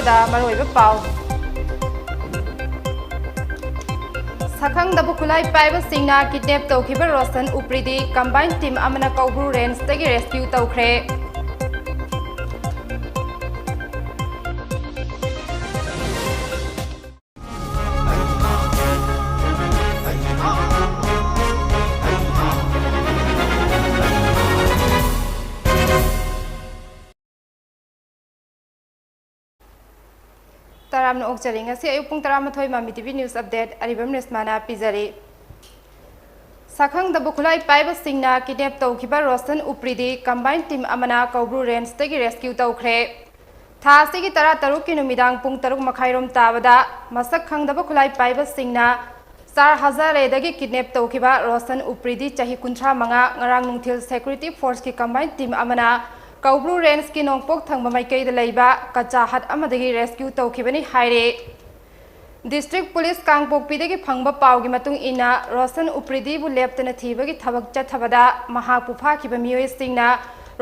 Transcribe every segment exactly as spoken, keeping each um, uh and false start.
ꯃꯔꯨꯑꯣꯏꯕ ꯄꯥꯎ꯫ ꯁꯛꯈꯪꯗꯕ ꯈꯨꯠꯂꯥꯏ ꯄꯥꯏꯕꯁꯤꯡꯅ ꯀꯤꯗꯅꯦꯞ ꯇꯧꯈꯤꯕ ꯔꯣꯁꯟ ꯎꯄ꯭ꯔꯤꯗꯤ ꯀꯝꯕꯥꯏꯟ ꯇꯤꯝ ꯑꯃꯅ ꯀꯧꯕ꯭ꯔꯨ ꯔꯦꯟꯖꯇꯒꯤ ꯔꯦꯁꯀ꯭ꯌꯨ ꯇꯧꯈ꯭ꯔꯦ꯫ ꯇꯔꯥꯝꯅ ꯑꯣꯛꯆꯔꯤ꯫ ꯉꯁꯤ ꯑꯌꯨꯛ ꯄꯨꯡ ꯇꯔꯥꯃꯥꯊꯣꯏ ꯃꯃꯤ ꯇꯤꯚꯤ ꯅ꯭ꯌꯨꯁ ꯑꯞꯗꯦꯠ ꯑꯔꯤꯕꯝ ꯔꯦꯁꯃꯥꯅ ꯄꯤꯖꯔꯤ꯫ ꯁꯛꯈꯪꯗꯕ ꯈꯨꯠꯂꯥꯏ ꯄꯥꯏꯕꯁꯤꯡꯅ ꯀꯤꯗꯅꯦꯞ ꯇꯧꯈꯤꯕ ꯔꯣꯁꯟ ꯎꯄ꯭ꯔꯤꯗꯤ ꯀꯝꯕꯥꯏꯟ ꯇꯤꯝ ꯑꯃꯅ ꯀꯧꯕ꯭ꯔꯨ ꯔꯦꯟꯖꯇꯒꯤ ꯔꯦꯁꯀ꯭ꯌꯨ ꯇꯧꯈ꯭ꯔꯦ꯫ ꯊꯥ ꯑꯁꯤꯒꯤ ꯇꯔꯥꯇꯔꯨꯛꯀꯤ ꯅꯨꯃꯤꯗꯥꯡ ꯄꯨꯡ ꯇꯔꯨꯛ ꯃꯈꯥꯏꯔꯣꯝ ꯇꯥꯕꯗ ꯃꯁꯛ ꯈꯪꯗꯕ ꯈꯨꯠꯂꯥꯏ ꯄꯥꯏꯕꯁꯤꯡꯅ ꯆꯥꯔ ꯍꯖꯥꯔꯦꯗꯒꯤ ꯀꯤꯗꯅꯦꯞ ꯇꯧꯈꯤꯕ ꯔꯣꯁꯟ ꯎꯄ꯭ꯔꯤꯗꯤ ꯆꯍꯤ ꯀꯨꯟꯊ꯭ꯔꯥ ꯃꯉꯥ ꯉꯔꯥꯡ ꯅꯨꯡꯊꯤꯜ ꯁꯦꯀ꯭ꯌꯨꯔꯤꯇꯤ ꯐꯣꯔꯁꯀꯤ ꯀꯝꯕꯥꯏꯟ ꯇꯤꯝ ꯑꯃꯅ ꯀꯧꯕ꯭ꯔꯨ ꯔꯦꯟꯖꯀꯤ ꯅꯣꯡꯄꯣꯛ ꯊꯪꯕ ꯃꯥꯏꯀꯩꯗ ꯂꯩꯕ ꯀꯆꯥ ꯍꯠ ꯑꯃꯗꯒꯤ ꯔꯦꯁꯀ꯭ꯌꯨ ꯇꯧꯈꯤꯕꯅꯤ ꯍꯥꯏꯔꯦ꯫ ꯗꯤꯁꯇ꯭ꯔꯤꯛ ꯄꯨꯂꯤꯁ ꯀꯥꯡꯄꯣꯛꯄꯤꯗꯒꯤ ꯐꯪꯕ ꯄꯥꯎꯒꯤ ꯃꯇꯨꯡ ꯏꯟꯅ, ꯔꯣꯁꯟ ꯎꯄ꯭ꯔꯤꯗꯤꯕꯨ ꯂꯦꯞꯇꯅ ꯊꯤꯕꯒꯤ ꯊꯕꯛ ꯆꯠꯊꯕꯗ ꯃꯍꯥꯛꯄꯨ ꯐꯥꯈꯤꯕ ꯃꯤꯑꯣꯏꯁꯤꯡꯅ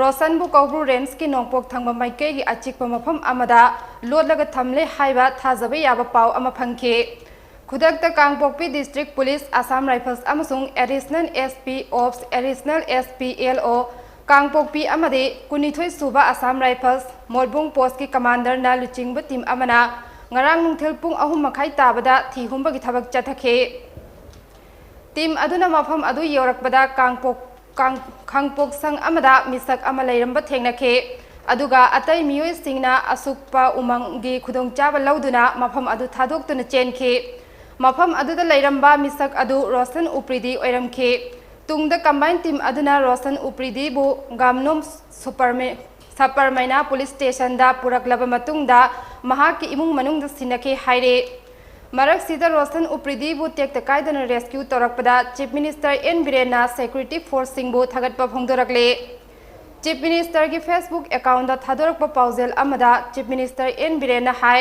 ꯔꯣꯁꯟꯕꯨ ꯀꯧꯕ꯭ꯔꯨ ꯔꯦꯟꯖꯀꯤ ꯅꯣꯡꯄꯣꯛ ꯊꯪꯕ ꯃꯥꯏꯀꯩꯒꯤ ꯑꯆꯤꯛꯄ ꯃꯐꯝ ꯑꯃꯗ ꯂꯣꯠꯂꯒ ꯊꯝꯂꯦ ꯍꯥꯏꯕ ꯊꯥꯖꯕ ꯌꯥꯕ ꯄꯥꯎ ꯑꯃ ꯐꯪꯈꯤ꯫ ꯈꯨꯗꯛꯇ ꯀꯥꯡꯄꯣꯛꯄꯤ ꯗꯤꯁꯇ꯭ꯔꯤꯛ ꯄꯨꯂꯤꯁ, ꯑꯁꯥꯝ ꯔꯥꯏꯐꯜꯁ ꯑꯃꯁꯨꯡ additional S P ꯑꯣꯞꯁ, additional S P L ꯑꯣ, ꯀꯥꯡꯄꯣꯛꯄꯤ ꯑꯃꯗꯤ ꯀꯨꯟꯅꯤꯊꯣꯏ ꯁꯨꯕ ꯑꯁꯥꯝ ꯔꯥꯏꯐꯜꯁ ꯃꯣꯠꯕꯨꯡ ꯄꯣꯁꯀꯤ ꯀꯃꯥꯟꯗꯔꯅ ꯂꯨꯆꯤꯡꯕ ꯇꯤꯝ ꯑꯃꯅ ꯉꯔꯥꯡ ꯅꯨꯡꯊꯤꯜ ꯄꯨꯡ ꯑꯍꯨꯝ ꯃꯈꯥꯏ ꯇꯥꯕꯗ ꯊꯤ ꯍꯨꯝꯕꯒꯤ ꯊꯕꯛ ꯆꯠꯊꯈꯤ꯫ ꯇꯤꯝ ꯑꯗꯨꯅ ꯃꯐꯝ ꯑꯗꯨ ꯌꯧꯔꯛꯄꯗ ꯀꯥꯡꯄꯣꯛ-, ꯀꯥꯡ-, ꯈꯥꯡꯄꯣꯛꯁꯪ ꯑꯃꯗ ꯃꯤꯁꯛ ꯑꯃ ꯂꯩꯔꯝꯕ ꯊꯦꯡꯅꯈꯤ꯫ ꯑꯗꯨꯒ ꯑꯇꯩ ꯃꯤꯑꯣꯏꯁꯤꯡꯅ ꯑꯁꯨꯛꯄ ꯎꯃꯪꯒꯤ ꯈꯨꯗꯣꯡꯆꯥꯕ ꯂꯧꯗꯨꯅ ꯃꯐꯝ ꯑꯗꯨ ꯊꯥꯗꯣꯛꯇꯨꯅ ꯆꯦꯟꯈꯤ꯫ ꯃꯐꯝ ꯑꯗꯨꯗ ꯂꯩꯔꯝꯕ ꯃꯤꯁꯛ ꯑꯗꯨ ꯔꯣꯁꯟ ꯎꯄ꯭ꯔꯤꯗꯤ ꯑꯣꯏꯔꯝꯈꯤ꯫ ꯇꯨꯡꯗ ꯀꯝꯕꯥꯏꯟ ꯇꯤꯝ ꯑꯗꯨꯅ ꯔꯣꯁꯟ ꯎꯄ꯭ꯔꯤꯗꯤꯕꯨ ꯒꯥꯝꯅꯨꯝ ꯁꯨꯄꯔꯃꯦ-, ꯁꯄꯔꯃꯩꯅꯥ ꯄꯨꯂꯤꯁ ꯁ꯭ꯇꯦꯁꯟꯗ ꯄꯨꯔꯛꯂꯕ ꯃꯇꯨꯡꯗ ꯃꯍꯥꯛꯀꯤ ꯏꯃꯨꯡ ꯃꯅꯨꯡꯗ ꯁꯤꯟꯅꯈꯤ ꯍꯥꯏꯔꯦ꯫ ꯃꯔꯛꯁꯤꯗ ꯔꯣꯁꯟ ꯎꯄ꯭ꯔꯤꯗꯤꯕꯨ ꯇꯦꯛꯇ ꯀꯥꯏꯗꯅ ꯔꯦꯁꯀ꯭ꯌꯨ ꯇꯧꯔꯛꯄꯗ ꯆꯤꯐ ꯃꯤꯅꯤꯁꯇꯔ ꯑꯦꯟ ꯕꯤꯔꯦꯟꯅ ꯁꯦꯀ꯭ꯌꯨꯔꯤꯇꯤ ꯐꯣꯔꯁꯁꯤꯡꯕꯨ ꯊꯥꯒꯠꯄ ꯐꯣꯡꯗꯣꯔꯛꯂꯦ꯫ ꯆꯤꯐ ꯃꯤꯅꯤꯁꯇꯔꯒꯤ ꯐꯦꯁꯕꯨꯛ ꯑꯦꯀꯥꯎꯟꯗ ꯊꯥꯗꯣꯔꯛꯄ ꯄꯥꯎꯖꯦꯜ ꯑꯃꯗ ꯆꯤꯐ ꯃꯤꯅꯤꯁꯇꯔ ꯑꯦꯟ ꯕꯤꯔꯦꯟꯅ ꯍꯥꯏ,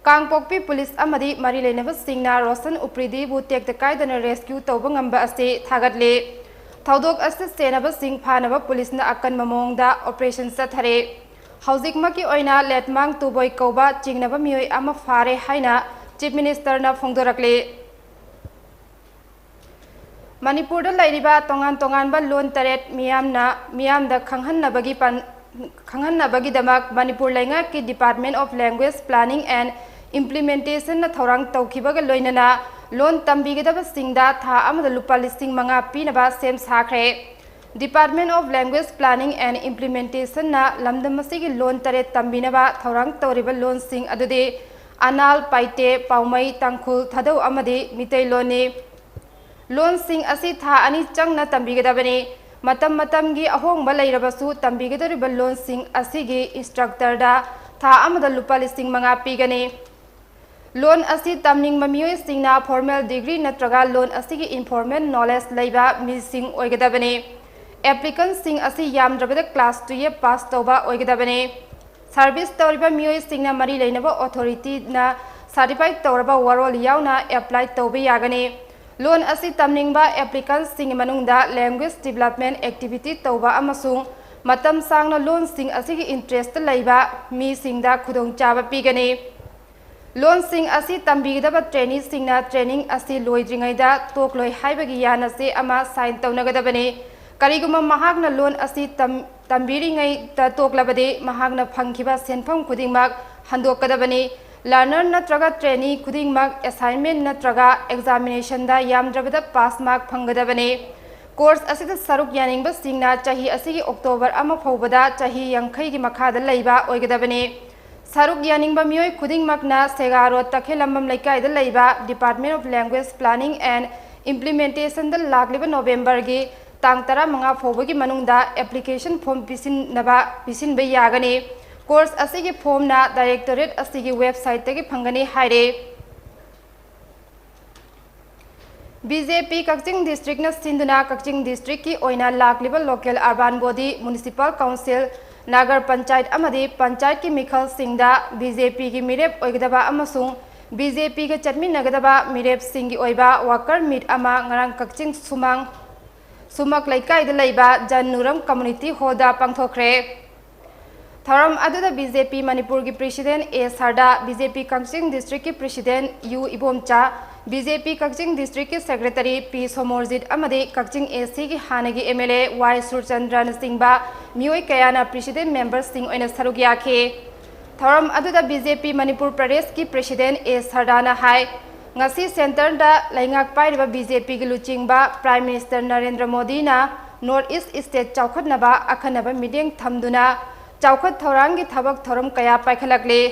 ꯀꯥꯡꯄꯣꯛꯄꯤ ꯄꯨꯂꯤꯁ ꯑꯃꯗꯤ ꯃꯔꯤ ꯂꯩꯅꯕꯁꯤꯡꯅ ꯔꯣꯁꯟ ꯎꯄ꯭ꯔꯤꯗꯤꯕꯨ ꯇꯦꯛꯇ ꯀꯥꯏꯗꯅ ꯔꯦꯁꯀ꯭ꯌꯨ ꯇꯧꯕ ꯉꯝꯕ ꯑꯁꯤ ꯊꯥꯒꯠꯂꯦ꯫ ꯊꯧꯗꯣꯛ ꯑꯁꯤ ꯆꯦꯟꯅꯕꯁꯤꯡ ꯐꯥꯅꯕ ꯄꯨꯂꯤꯁꯅ ꯑꯀꯟꯕ ꯃꯑꯣꯡꯗ ꯑꯣꯄꯔꯦꯁꯟ ꯆꯠꯊꯔꯦ꯫ ꯍꯧꯖꯤꯛꯃꯛꯀꯤ ꯑꯣꯏꯅ ꯂꯦꯠꯃꯥꯡ ꯇꯨꯕꯣꯏ ꯀꯧꯕ ꯆꯤꯡꯅꯕ ꯃꯤꯑꯣꯏ ꯑꯃ ꯐꯥꯔꯦ ꯍꯥꯏꯅ ꯆꯤꯐ ꯃꯤꯅꯤꯁꯇꯔꯅ ꯐꯣꯡꯗꯣꯔꯛꯂꯤ꯫ ꯃꯅꯤꯄꯨꯔꯗ ꯂꯩꯔꯤꯕ ꯇꯣꯉꯥꯟ ꯇꯣꯉꯥꯟꯕ ꯂꯣꯟ ꯇꯔꯦꯠ ꯃꯤꯌꯥꯝꯅ, ꯃꯤꯌꯥꯝꯗ ꯈꯪꯍꯟꯅꯕꯒꯤ ꯄꯥꯟ-, ꯈꯪꯍꯟꯅꯕꯒꯤꯗꯃꯛ ꯃꯅꯤꯄꯨꯔ ꯂꯩꯉꯥꯛꯀꯤ Department of Language Planning and Implementationꯅ ꯊꯧꯔꯥꯡ ꯇꯧꯈꯤꯕꯒ ꯂꯣꯏꯅꯅ ꯂꯣꯟ ꯇꯝꯕꯤꯒꯗꯕꯁꯤꯡꯗ ꯊꯥ ꯑꯃꯗ ꯂꯨꯄꯥ ꯂꯤꯁꯤꯡ ꯃꯉꯥ ꯄꯤꯅꯕ ꯁꯦꯝ ꯁꯥꯈ꯭ꯔꯦ꯫ Department of Language Planning and Implementationꯅ ꯂꯝꯗꯝ ꯑꯁꯤꯒꯤ ꯂꯣꯟ ꯇꯔꯦꯠ ꯇꯝꯕꯤꯅꯕ ꯊꯧꯔꯥꯡ ꯇꯧꯔꯤꯕ ꯂꯣꯟꯁꯤꯡ ꯑꯗꯨꯗꯤ ꯑꯅꯥꯜ, ꯄꯥꯏꯇꯦ, ꯄꯥꯎꯃꯩ, ꯇꯥꯡꯈꯨꯜ, ꯊꯥꯗꯧ ꯑꯃꯗꯤ ꯃꯤꯇꯩꯂꯣꯟꯅꯤ꯫ ꯂꯣꯟꯁꯤꯡ ꯑꯁꯤ ꯊꯥ ꯑꯅꯤ ꯆꯪꯅ ꯇꯝꯕꯤꯒꯗꯕꯅꯤ꯫ ꯃꯇꯝ ꯃꯇꯝꯒꯤ ꯑꯍꯣꯡꯕ ꯂꯩꯔꯕꯁꯨ ꯇꯝꯕꯤꯒꯗꯧꯔꯤꯕ ꯂꯣꯟꯁꯤꯡ ꯑꯁꯤꯒꯤ instructorꯗ ꯊꯥ ꯑꯃꯗ ꯂꯨꯄꯥ ꯂꯤꯁꯤꯡ ꯃꯉꯥ ꯄꯤꯒꯅꯤ꯫ ꯂꯣꯟ ꯑꯁꯤ ꯇꯝꯅꯤꯡꯕ ꯃꯤꯑꯣꯏꯁꯤꯡꯅ formal degree ꯅꯠꯇ꯭ꯔꯒ ꯂꯣꯟ ꯑꯁꯤꯒꯤ informal knowledge ꯂꯩꯕ ꯃꯤꯁꯤꯡ ꯑꯣꯏꯒꯗꯕꯅꯤ꯫ Applicantꯁꯤꯡ ꯑꯁꯤ ꯌꯥꯝꯗ꯭ꯔꯕꯗ class twelve pass ꯇꯧꯕ ꯑꯣꯏꯒꯗꯕꯅꯤ꯫ Service ꯇꯧꯔꯤꯕ ꯃꯤꯑꯣꯏꯁꯤꯡꯅ ꯃꯔꯤ ꯂꯩꯅꯕ authorityꯅ certify ꯇꯧꯔꯕ ꯋꯥꯔꯣꯜ ꯌꯥꯎꯅ apply ꯇꯧꯕ ꯌꯥꯒꯅꯤ꯫ ꯂꯣꯟ ꯑꯁꯤ ꯇꯝꯅꯤꯡꯕ applicantꯁꯤꯡꯒꯤ ꯃꯅꯨꯡꯗ language development activity ꯇꯧꯕ ꯑꯃꯁꯨꯡ ꯃꯇꯝ ꯁꯥꯡꯅ ꯂꯣꯟꯁꯤꯡ ꯑꯁꯤꯒꯤ interest ꯂꯩꯕ ꯃꯤꯁꯤꯡꯗ ꯈꯨꯗꯣꯡꯆꯥꯕ ꯄꯤꯒꯅꯤ꯫ ꯂꯣꯟꯁꯤꯡ ꯑꯁꯤ ꯇꯝꯕꯤꯒꯗꯕ traineeꯁꯤꯡꯅ training ꯑꯁꯤ ꯂꯣꯏꯗ꯭ꯔꯤꯉꯩꯗ ꯇꯣꯛꯂꯣꯏ ꯍꯥꯏꯕꯒꯤ ꯌꯥꯅꯆꯦ ꯑꯃ sign ꯇꯧꯅꯒꯗꯕꯅꯤ꯫ ꯀꯔꯤꯒꯨꯝꯕ ꯃꯍꯥꯛꯅ ꯂꯣꯟ ꯑꯁꯤ ꯇꯝ-, ꯇꯝꯕꯤꯔꯤꯉꯩꯗ ꯇꯣꯛꯂꯕꯗꯤ, ꯃꯍꯥꯛꯅ ꯐꯪꯈꯤꯕ ꯁꯦꯟꯐꯝ ꯈꯨꯗꯤꯡꯃꯛ ꯍꯟꯗꯣꯛꯀꯗꯕꯅꯤ꯫ Learner ꯅꯠꯇ꯭ꯔꯒ trainee ꯈꯨꯗꯤꯡꯃꯛ assignment ꯅꯠꯇ꯭ꯔꯒ examinationꯗ ꯌꯥꯝꯗ꯭ꯔꯕꯗ pass mark ꯐꯪꯒꯗꯕꯅꯤ꯫ Course ꯑꯁꯤꯗ ꯁꯔꯨꯛ ꯌꯥꯅꯤꯡꯕꯁꯤꯡꯅ ꯆꯍꯤ ꯑꯁꯤꯒꯤ October ꯑꯃ ꯐꯥꯎꯕꯗ ꯆꯍꯤ ꯌꯥꯡꯈꯩꯒꯤ ꯃꯈꯥꯗ ꯂꯩꯕ ꯑꯣꯏꯒꯗꯕꯅꯤ꯫ ꯁꯔꯨꯛ ꯌꯥꯅꯤꯡꯕ ꯃꯤꯑꯣꯏ ꯈꯨꯗꯤꯡꯃꯛꯅ ꯁꯦꯒꯥ ꯔꯣꯗ, ꯇꯈꯦꯂꯝꯕꯝ ꯂꯩꯀꯥꯏꯗ ꯂꯩꯕ Department of Language Planning and Implementationꯗ ꯂꯥꯛꯂꯤꯕ Novemberꯒꯤ ꯇꯥꯡ ꯇꯔꯥꯃꯉꯥ ꯐꯥꯎꯕꯒꯤ ꯃꯅꯨꯡꯗ application form ꯄꯤꯁꯤꯟꯅꯕ, ꯄꯤꯁꯤꯟꯕ ꯌꯥꯒꯅꯤ꯫ Course ꯑꯁꯤꯒꯤ formꯅ directorate ꯑꯁꯤꯒꯤ websiteꯇꯒꯤ ꯐꯪꯒꯅꯤ ꯍꯥꯏꯔꯦ꯫ BJP ꯀꯛꯆꯤꯡ districtꯅ ꯁꯤꯟꯗꯨꯅ ꯀꯛꯆꯤꯡ districtꯀꯤ ꯑꯣꯏꯅ ꯂꯥꯛꯂꯤꯕ local urban body, municipal council, Nagar panchayat ꯑꯃꯗꯤ ꯄꯟꯆꯥꯌꯠꯀꯤ ꯃꯤꯈꯜꯁꯤꯡꯗ BJPꯒꯤ ꯃꯤꯔꯦꯞ ꯑꯣꯏꯒꯗꯕ ꯑꯃꯁꯨꯡ BJPꯒ ꯆꯠꯃꯤꯟꯅꯒꯗꯕ ꯃꯤꯔꯦꯞꯁꯤꯡꯒꯤ ꯑꯣꯏꯕ worker meet ꯑꯃ ꯉꯔꯥꯡ ꯀꯛꯆꯤꯡ ꯁꯨꯃꯥꯡ, ꯁꯨꯃꯛ ꯂꯩꯀꯥꯏꯗ ꯂꯩꯕ ꯖꯟ ꯅꯨꯔꯝ community hallꯗ ꯄꯥꯡꯊꯣꯛꯈ꯭ꯔꯦ꯫ ꯊꯧꯔꯝ ꯑꯗꯨꯗ BJP ꯃꯅꯤꯄꯨꯔꯒꯤ President A ꯁꯔꯗꯥ, BJP Kakching Districtꯀꯤ President U Ibomcha, BJP Kakching Districtꯀꯤ Secretary P Somorjit ꯑꯃꯗꯤ ꯀꯛꯆꯤꯡ ACꯒꯤ ꯍꯥꯟꯅꯒꯤ MLA Y ꯁꯨꯔꯆꯟꯗ꯭ꯔꯅꯆꯤꯡꯕ ꯃꯤꯑꯣꯏ ꯀꯌꯥꯅ President memberꯁꯤꯡ ꯑꯣꯏꯅ ꯁꯔꯨꯛ ꯌꯥꯈꯤ꯫ ꯊꯧꯔꯝ ꯑꯗꯨꯗ BJP ꯃꯅꯤꯄꯨꯔ ꯄ꯭ꯔꯗꯦꯁꯀꯤ President A ꯁꯔꯗꯥꯅ ꯍꯥꯏ, ꯉꯁꯤ centreꯗ ꯂꯩꯉꯥꯛ ꯄꯥꯏꯔꯤꯕ BJPꯒꯤ ꯂꯨꯆꯤꯡꯕ Prime Minister ꯅꯔꯦꯟꯗ꯭ꯔ ꯃꯣꯗꯤꯅ North East state ꯆꯥꯎꯈꯠꯅꯕ ꯑꯈꯟꯅꯕ ꯃꯤꯠꯌꯦꯡ ꯊꯝꯗꯨꯅ ꯆꯥꯎꯈꯠ ꯊꯧꯔꯥꯡꯒꯤ ꯊꯕꯛ ꯊꯧꯔꯝ ꯀꯌꯥ ꯄꯥꯏꯈꯠꯂꯛꯂꯤ꯫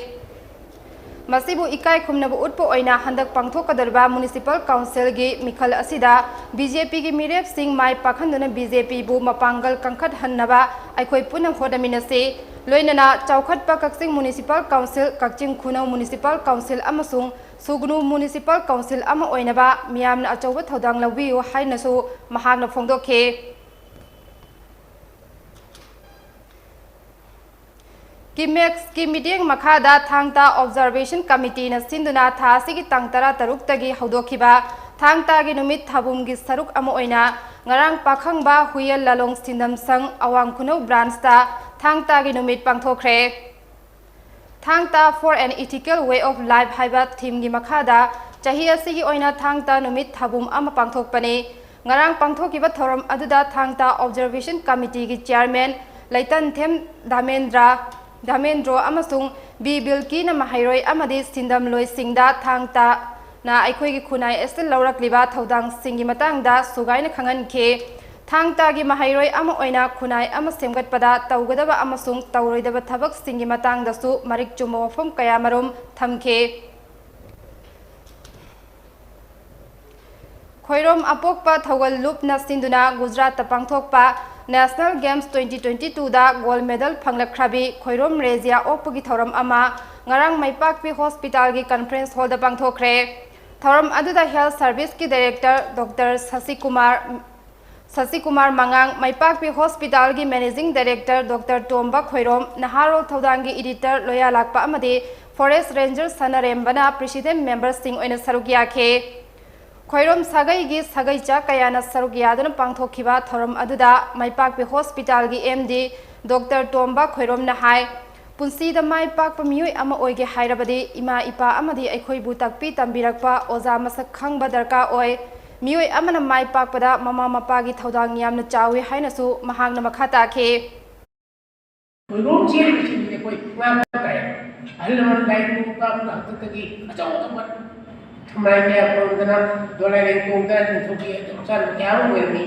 ꯃꯁꯤꯕꯨ ꯏꯀꯥꯏ ꯈꯨꯝꯅꯕ ꯎꯠꯄ ꯑꯣꯏꯅ ꯍꯟꯗꯛ ꯄꯥꯡꯊꯣꯛꯀꯗꯧꯔꯤꯕ Municipal Councilꯒꯤ ꯃꯤꯈꯜ ꯑꯁꯤꯗ BJPꯒꯤ ꯃꯤꯔꯦꯞꯁꯤꯡ ꯃꯥꯏ ꯄꯥꯛꯍꯟꯗꯨꯅ BJPꯕꯨ ꯃꯄꯥꯡꯒꯜ ꯀꯟꯈꯠꯍꯟꯅꯕ ꯑꯩꯈꯣꯏ ꯄꯨꯟꯅ ꯍꯣꯠꯅꯃꯤꯟꯅꯁꯤ꯫ ꯂꯣꯏꯅꯅ ꯆꯥꯎꯈꯠꯄ ꯀꯛꯆꯤꯡ Municipal Council, ꯀꯛꯆꯤꯡ ꯈꯨꯅꯧ Municipal Council ꯑꯃꯁꯨꯡ ꯁꯨꯒꯅꯨ Municipal Council ꯑꯃ ꯑꯣꯏꯅꯕ ꯃꯤꯌꯥꯝꯅ ꯑꯆꯧꯕ ꯊꯧꯗꯥꯡ ꯂꯧꯕꯤꯌꯨ ꯍꯥꯏꯅꯁꯨ ꯃꯍꯥꯛꯅ ꯐꯣꯡꯗꯣꯛꯈꯤ꯫ ꯀꯤꯃꯦꯛꯁꯀꯤ ꯃꯤꯠꯌꯦꯡ ꯃꯈꯥꯗ ꯊꯥꯡ ꯇꯥ Observation Committeeꯅ ꯁꯤꯟꯗꯨꯅ ꯊꯥ ꯑꯁꯤꯒꯤ ꯇꯥꯡ ꯇꯔꯥꯇꯔꯨꯛꯇꯒꯤ ꯍꯧꯗꯣꯛꯈꯤꯕ ꯊꯥꯡ ꯇꯥꯒꯤ ꯅꯨꯃꯤꯠ ꯊꯥꯕꯨꯝꯒꯤ ꯁꯔꯨꯛ ꯑꯃ ꯑꯣꯏꯅ ꯉꯔꯥꯡ ꯄꯥꯈꯪꯕ ꯍꯨꯌꯦꯜ ꯂꯥꯂꯣꯡ ꯁꯤꯟꯗꯝ ꯁꯪ ꯑꯋꯥꯡ ꯈꯨꯅꯧ branchꯇ ꯊꯥꯡ ꯇꯥꯒꯤ ꯅꯨꯃꯤꯠ ꯄꯥꯡꯊꯣꯛꯈ꯭ꯔꯦ꯫ ꯊꯥꯡ ꯇꯥ for an ethical way of life ꯍꯥꯏꯕ themeꯒꯤ ꯃꯈꯥꯗ ꯆꯍꯤ ꯑꯁꯤꯒꯤ ꯑꯣꯏꯅ ꯊꯥꯡ ꯇꯥ ꯅꯨꯃꯤꯠ ꯊꯥꯕꯨꯝ ꯑꯃ ꯄꯥꯡꯊꯣꯛꯄꯅꯤ꯫ ꯉꯔꯥꯡ ꯄꯥꯡꯊꯣꯛꯈꯤꯕ ꯊꯧꯔꯝ ꯑꯗꯨꯗ ꯊꯥꯡ ꯇꯥ Observation Committeeꯒꯤ Chairman ꯂꯩꯇꯟꯊꯦꯝ ꯙꯥꯃꯦꯟꯗ꯭ꯔ, ꯙꯥꯃꯦꯟꯗ꯭ꯔꯣ ꯑꯃꯁꯨꯡ B ꯕꯤꯜꯀꯤꯅ ꯃꯍꯩꯔꯣꯏ ꯑꯃꯗꯤ ꯁꯤꯟꯗꯝꯂꯣꯏꯁꯤꯡꯗ ꯊꯥꯡ ꯇꯥꯅ ꯑꯩꯈꯣꯏꯒꯤ ꯈꯨꯟꯅꯥꯏ ꯑꯁꯤꯗ ꯂꯧꯔꯛꯂꯤꯕ ꯊꯧꯗꯥꯡꯁꯤꯡꯒꯤ ꯃꯇꯥꯡꯗ ꯁꯨꯒꯥꯏꯅ ꯈꯪꯍꯟꯈꯤ꯫ ꯊꯥꯡ ꯇꯥꯒꯤ ꯃꯍꯩꯔꯣꯏ ꯑꯃ ꯑꯣꯏꯅ ꯈꯨꯟꯅꯥꯏ ꯑꯃ ꯁꯦꯝꯒꯠꯄꯗ ꯇꯧꯒꯗꯕ ꯑꯃꯁꯨꯡ ꯇꯧꯔꯣꯏꯗꯕ ꯊꯕꯛꯁꯤꯡꯒꯤ ꯃꯇꯥꯡꯗꯁꯨ ꯃꯔꯤꯛ ꯆꯨꯝꯕ ꯋꯥꯐꯝ ꯀꯌꯥꯃꯔꯨꯝ ꯊꯝꯈꯤ꯫ ꯈꯣꯏꯔꯣꯝ ꯑꯄꯣꯛꯄ ꯊꯧꯒꯜ ꯂꯨꯞꯅ ꯁꯤꯟꯗꯨꯅ ꯒꯨꯖꯔꯥꯠꯇ ꯄꯥꯡꯊꯣꯛꯄ National Games twenty twenty twoꯗ gold medal ꯐꯪꯂꯛꯈ꯭ꯔꯕꯤ Khoirom ꯔꯦꯖꯤꯌꯥ ꯑꯣꯛꯄꯒꯤ ꯊꯧꯔꯝ ꯑꯃ ꯉꯔꯥꯡ ꯃꯥꯏꯄꯥꯛꯄꯤ Hospitalꯒꯤ Conference Hallꯗ ꯄꯥꯡꯊꯣꯛꯈ꯭ꯔꯦ꯫ ꯊꯧꯔꯝ ꯑꯗꯨꯗ Health Serviceꯀꯤ Director Doctor ꯁꯁꯤꯀꯨꯃꯥꯔ, ꯁꯁꯤꯀꯨꯃꯥꯔ ꯃꯉꯥꯡ, ꯃꯥꯏꯄꯥꯛꯄꯤ Hospitalꯒꯤ Managing Director Doctor ꯇꯣꯝꯕ ꯈꯣꯏꯔꯣꯝ, ꯅꯍꯥꯔꯣꯜ ꯊꯧꯗꯥꯡꯒꯤ Editor ꯂꯣꯌꯥꯂꯥꯛꯄ ꯑꯃꯗꯤ Forest Ranger ꯁꯅꯥꯔꯦꯝꯕꯅ President memberꯁꯤꯡ ꯑꯣꯏꯅ ꯁꯔꯨꯛ ꯌꯥꯈꯤ꯫ ꯈꯣꯏꯔꯣꯝ ꯁꯥꯒꯩꯒꯤ ꯁꯥꯒꯩ ꯆꯥ ꯀꯌꯥꯅ ꯁꯔꯨꯛ ꯌꯥꯗꯨꯅ ꯄꯥꯡꯊꯣꯛꯈꯤꯕ ꯊꯧꯔꯝ ꯑꯗꯨꯗ ꯃꯥꯏꯄꯥꯛꯄꯤ ꯍꯣꯁꯄꯤꯇꯥꯜꯒꯤ ꯑꯦꯝ ꯗꯤ ꯗꯣꯛꯇꯔ ꯇꯣꯝꯕ ꯈꯣꯏꯔꯣꯝꯅ ꯍꯥꯏ, ꯄꯨꯟꯁꯤꯗ ꯃꯥꯏ ꯄꯥꯛꯄ ꯃꯤꯑꯣꯏ ꯑꯃ ꯑꯣꯏꯒꯦ ꯍꯥꯏꯔꯕꯗꯤ ꯏꯃꯥ ꯏꯄꯥ ꯑꯃꯗꯤ ꯑꯩꯈꯣꯏꯕꯨ ꯇꯥꯛꯄꯤ ꯇꯝꯕꯤꯔꯛꯄ ꯑꯣꯖꯥ ꯃꯁꯛ ꯈꯪꯕ ꯗꯔꯀꯥꯔ ꯑꯣꯏ꯫ ꯃꯤꯑꯣꯏ ꯑꯃꯅ ꯃꯥꯏ ꯄꯥꯛꯄꯗ ꯃꯃꯥ ꯃꯄꯥꯒꯤ ꯊꯧꯗꯥꯡ ꯌꯥꯝꯅ ꯆꯥꯎꯏ ꯍꯥꯏꯅꯁꯨ ꯃꯍꯥꯛꯅ ꯃꯈꯥ ꯇꯥꯈꯤ꯫ ꯈꯣꯏꯔꯣꯝ ꯆꯦꯟꯕꯁꯤꯡꯁꯦ ꯑꯩꯈꯣꯏ ꯉꯥꯛꯄ ꯇꯥꯏ꯫ ꯑꯍꯜ ꯂꯃꯟ ꯂꯥꯏ ꯈꯨꯔꯨꯝꯕ ꯍꯥꯛꯇꯛꯇꯒꯤ ꯑꯆꯧ ꯑꯆꯧꯕ ꯊꯝꯂꯥꯏ ꯀꯌꯥ ꯈꯣꯏꯔꯝꯗꯅ, ꯗꯣꯂꯥꯏ ꯂꯦꯡꯀꯣꯡꯗ ꯅꯤꯡꯊꯧꯒꯤ ꯑꯆꯥꯟꯕ ꯀꯌꯥ ꯑꯃ ꯑꯣꯏꯔꯝꯃꯤ꯫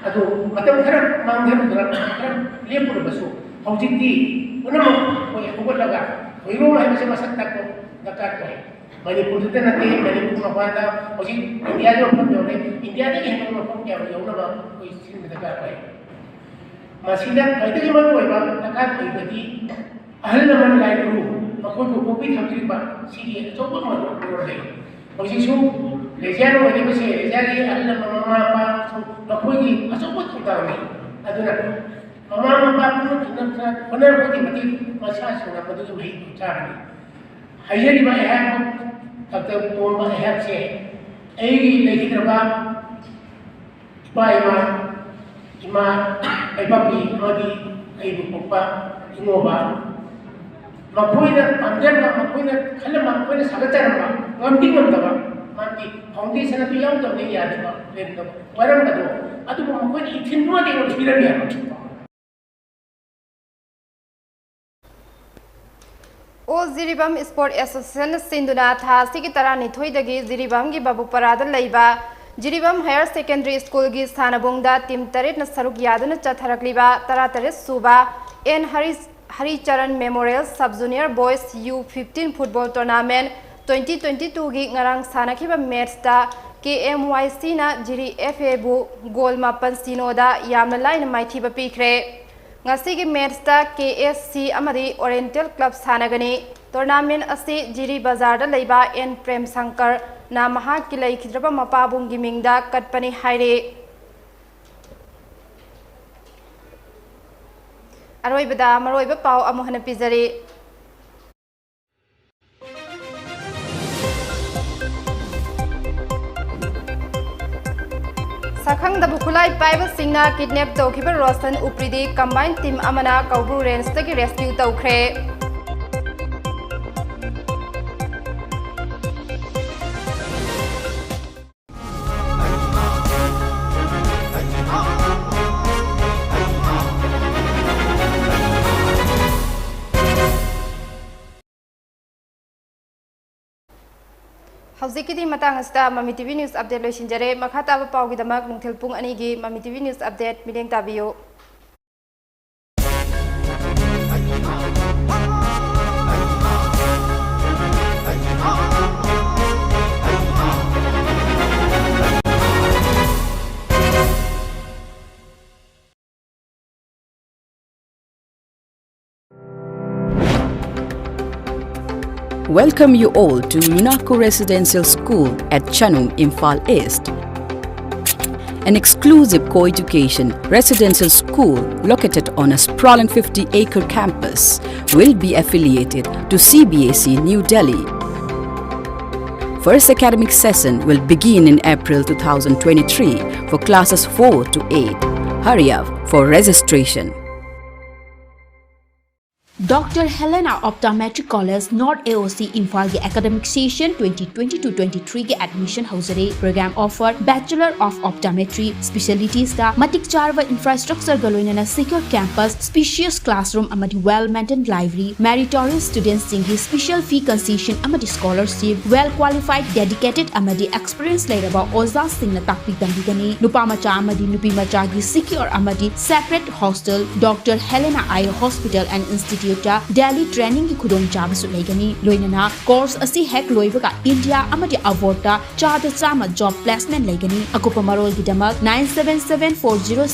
ꯑꯗꯨ ꯃꯇꯝ ꯈꯔ ꯃꯥꯡꯊꯔꯨꯗꯅ, ꯈꯔ ꯂꯦꯞꯄꯨꯔꯕꯁꯨ, ꯍꯧꯖꯤꯛꯇꯤ ꯄꯨꯝꯅꯃꯛ ꯑꯩꯈꯣꯏ ꯍꯧꯒꯠꯂꯒ ꯈꯣꯏꯔꯣꯝ ꯍꯥꯏꯕꯁꯦ ꯃꯁꯛ ꯇꯥꯛꯄ ꯗꯔꯀꯥꯔ ꯑꯣꯏ꯫ ꯃꯅꯤꯄꯨꯔꯗꯨꯗ ꯅꯠꯇꯦ, ꯃꯅꯤꯄꯨꯔ ꯃꯄꯥꯟꯗ ꯍꯧꯖꯤꯛ ꯏꯟꯗꯤꯌꯥꯒꯤ ꯃꯐꯝ ꯌꯧꯔꯦ꯫ ꯏꯟꯗꯤꯌꯥꯗꯒꯤ ꯍꯦꯟꯕ ꯃꯐꯝ ꯀꯌꯥ ꯌꯧꯅꯕ ꯑꯩꯈꯣꯏ ꯁꯤꯟꯕ ꯗꯔꯀꯥꯔ ꯑꯣꯏ꯫ ꯃꯁꯤꯗ ꯈ꯭ꯋꯥꯏꯗꯒꯤ ꯃꯔꯨꯑꯣꯏꯕ ꯗꯔꯀꯥꯔ ꯑꯣꯏꯕꯗꯤ ꯑꯍꯜ ꯂꯃꯟ ꯂꯥꯏ ꯒꯨꯔꯨ, ꯃꯈꯣꯏꯕꯨ ꯄꯣꯛꯄꯤ ꯊꯝꯕꯤꯔꯤꯕ ꯁꯤꯒꯤ ꯑꯆꯧꯕ ꯃꯔꯨ ꯂꯩ꯫ ꯍꯧꯖꯤꯛꯁꯨ ꯔꯦꯖꯤꯌꯥ ꯑꯣꯏꯔꯤꯕꯁꯦ, ꯔꯦꯖꯤꯌꯥꯒꯤ ꯑꯍꯜ ꯂꯃꯟ, ꯃꯃꯥ ꯃꯄꯥ, ꯃꯈꯣꯏꯒꯤ ꯑꯆꯧꯕ ꯊꯧꯗꯥꯡꯅꯤ꯫ ꯑꯗꯨꯅ ꯃꯃꯥ ꯃꯄꯥ ꯄꯨꯟꯅ ꯊꯦꯡꯅꯗꯨꯅ ꯍꯣꯠꯅꯔꯛꯄꯒꯤ ꯃꯇꯤꯛ ꯃꯆꯥꯁꯤꯡꯅ ꯃꯗꯨꯒꯤ ꯃꯍꯩꯗꯨ ꯆꯥꯔꯅꯤ꯫ ꯍꯥꯏꯖꯔꯤꯕ ꯑꯩꯍꯥꯛ ꯗꯥꯛꯇꯔ ꯇꯣꯝꯕ ꯑꯩꯍꯥꯛꯁꯦ ꯑꯩꯒꯤ ꯂꯩꯈꯤꯗ꯭ꯔꯕ ꯏꯄꯥ ꯏꯃꯥ, ꯏꯃꯥ ꯂꯩꯕꯥꯛꯀꯤ ꯑꯃꯗꯤ ꯑꯩꯕꯨ ꯄꯣꯛꯄ ꯏꯉꯣꯕ, ꯃꯈꯣꯏꯅ ꯄꯥꯝꯖꯔꯝꯕ, ꯃꯈꯣꯏꯅ ꯈꯜꯂꯝꯕ, ꯃꯈꯣꯏꯅ ꯁꯥꯒꯠꯆꯔꯝꯕ ꯉꯝꯗꯤ ꯉꯝꯗꯕ, ꯃꯥꯒꯤ foundation ꯑꯗꯨ ꯌꯥꯎꯗꯕꯅ ꯌꯥꯗꯕ ꯂꯩꯔꯝꯗꯕ ꯋꯥꯔꯝꯕꯗꯣ, ꯑꯗꯨꯕꯨ ꯃꯈꯣꯏꯅ ꯏꯊꯤꯟꯗꯨꯃꯗꯤ ꯑꯩꯉꯣꯟꯗ ꯄꯤꯔꯝꯃꯦꯕ꯫ ꯑꯣꯜ ꯖꯤꯔꯤꯕꯥꯝ ꯏꯁꯄꯣꯔꯠ ꯑꯦꯁꯣꯁꯤꯌꯦꯁꯟꯅ ꯁꯤꯟꯗꯨꯅ ꯊꯥ ꯑꯁꯤꯒꯤ ꯇꯔꯥꯅꯤꯊꯣꯏꯗꯒꯤ ꯖꯤꯔꯤꯕꯥꯝꯒꯤ ꯕꯥꯕꯨꯄꯔꯥꯗ ꯂꯩꯕ ꯖꯤꯔꯤꯕꯥꯝ ꯍꯥꯌꯔ ꯁꯦꯀꯦꯟꯗꯔꯤ ꯁ꯭ꯀꯨꯜꯒꯤ ꯁꯥꯟꯅꯕꯨꯡꯗ ꯇꯤꯝ ꯇꯔꯦꯠꯅ ꯁꯔꯨꯛ ꯌꯥꯗꯨꯅ ꯆꯠꯊꯔꯛꯂꯤꯕ ꯇꯔꯥꯇꯔꯦꯠ ꯁꯨꯕ N Hari, Haricharan memorial sub junior boys U fifteen football tournament twenty twenty ꯇꯨꯒꯤ ꯉꯔꯥꯡ ꯁꯥꯟꯅꯈꯤꯕ ꯃꯦꯠꯆꯇ ꯀꯦ ꯑꯦꯝ ꯋꯥꯏ ꯁꯤꯅ ꯖꯤꯔꯤ ꯑꯦꯐ ꯑꯦꯕꯨ ꯒꯣꯜ ꯃꯥꯄꯟ ꯁꯤꯅꯣꯗ ꯌꯥꯝꯅ ꯂꯥꯏꯅ ꯃꯥꯏꯊꯤꯕ ꯄꯤꯈ꯭ꯔꯦ꯫ ꯉꯁꯤꯒꯤ ꯃꯦꯠꯆꯇ ꯀꯦ ꯑꯦꯁ ꯁꯤ ꯑꯃꯗꯤ ꯑꯣꯔꯤꯌꯦꯟꯇꯦꯜ ꯀ꯭ꯂꯕ ꯁꯥꯟꯅꯒꯅꯤ꯫ ꯇꯣꯔꯅꯥꯃꯦꯟꯠ ꯑꯁꯤ ꯖꯤꯔꯤ ꯕꯖꯥꯔꯗ ꯂꯩꯕ ꯑꯦꯟ ꯄ꯭ꯔꯦꯝ ꯁꯪꯀꯔꯅ ꯃꯍꯥꯛꯀꯤ ꯂꯩꯈꯤꯗ꯭ꯔꯕ ꯃꯄꯥꯕꯨꯡꯒꯤ ꯃꯤꯡꯗ ꯀꯠꯄꯅꯤ ꯍꯥꯏꯔꯤ꯫ ꯑꯔꯣꯏꯕꯗ ꯃꯔꯨꯑꯣꯏꯕ ꯄꯥꯎ ꯑꯃꯨꯛ ꯍꯟꯅ ꯄꯤꯖꯔꯤ꯫ ꯏꯄꯥꯏꯕꯁꯤꯡꯅ ꯀꯤꯗꯅꯦꯞ ꯇꯧꯈꯤꯕ ꯔꯣꯁꯟ ꯎꯄ꯭ꯔꯤꯗꯤ ꯀꯝꯕꯥꯏꯟ ꯇꯤꯝ ꯑꯃꯅ ꯀꯧꯕ꯭ꯔꯨ ꯔꯦꯟꯖꯇꯒꯤ ꯔꯦꯁꯀ꯭ꯌꯨ ꯇꯧꯈ꯭ꯔꯦ꯫ ꯍꯧꯖꯤꯛꯀꯤꯗꯤ ꯃꯇꯥꯡ ꯑꯁꯤꯗ ꯃꯃꯤ ꯇꯤꯚꯤ ꯅ꯭ꯌꯨꯁ ꯑꯞꯗꯦꯠ ꯂꯣꯏꯁꯤꯟꯖꯔꯦ꯫ ꯃꯈꯥ ꯇꯥꯕ ꯄꯥꯎꯒꯤꯗꯃꯛ ꯅꯨꯡꯊꯤꯜ ꯄꯨꯡ ꯑꯅꯤꯒꯤ ꯃꯃꯤ ꯇꯤꯚꯤ ꯅ꯭ꯌꯨꯁ ꯑꯞꯗꯦꯠ ꯃꯤꯠꯌꯦꯡ ꯇꯥꯕꯤꯌꯨ꯫ Welcome you all to Minako Residential School at Chanum, Imphal East. An exclusive co-education residential school located on a sprawling fifty-acre campus will be affiliated to C B S E New Delhi. First academic session will begin in April two thousand twenty-three for classes four to eight. Hurry up for registration. Doctor Helena Optometric College, North A O C, Imphal ꯒꯤ academic session twenty twenty-two twenty-three ꯒꯤ admission ꯍꯧꯖꯔꯦ꯫ Program offer: Bachelor of Optometry, specialitiesꯇ ꯃꯇꯤꯛ ꯆꯥꯔꯕ infrastructureꯒ ꯂꯣꯏꯅꯅ secure campus, spacious classroom ꯑꯃꯗꯤ well maintained library, meritorious studentꯁꯤꯡꯒꯤ special fee concession ꯑꯃꯗꯤ scholarship, well qualified, dedicated ꯑꯃꯗꯤ experience ꯂꯩꯔꯕ ꯑꯣꯖꯥꯁꯤꯡꯅ ꯇꯥꯛꯄꯤ ꯇꯝꯕꯤꯒꯅꯤ꯫ ꯅꯨꯄꯥ ꯃꯆꯥ ꯑꯃꯗꯤ ꯅꯨꯄꯤ ꯃꯆꯥꯒꯤ secure ꯑꯃꯗꯤ separate hostel, Doctor Helena Eye Hospital and Instituteꯇ daily trainingꯒꯤ ꯈꯨꯗꯣꯡꯆꯥꯕꯁꯨ ꯂꯩꯒꯅꯤ꯫ ꯂꯣꯏꯅꯅ course ꯑꯁꯤ ꯍꯦꯛ ꯂꯣꯏꯕꯒ India ꯑꯃꯗꯤ abroadꯇ ꯆꯥꯗ ꯆꯥꯝꯃ job placement ꯂꯩꯒꯅꯤ꯫ ꯑꯀꯨꯞꯄ ꯃꯔꯣꯜꯒꯤꯗꯃꯛ nine seven seven four zero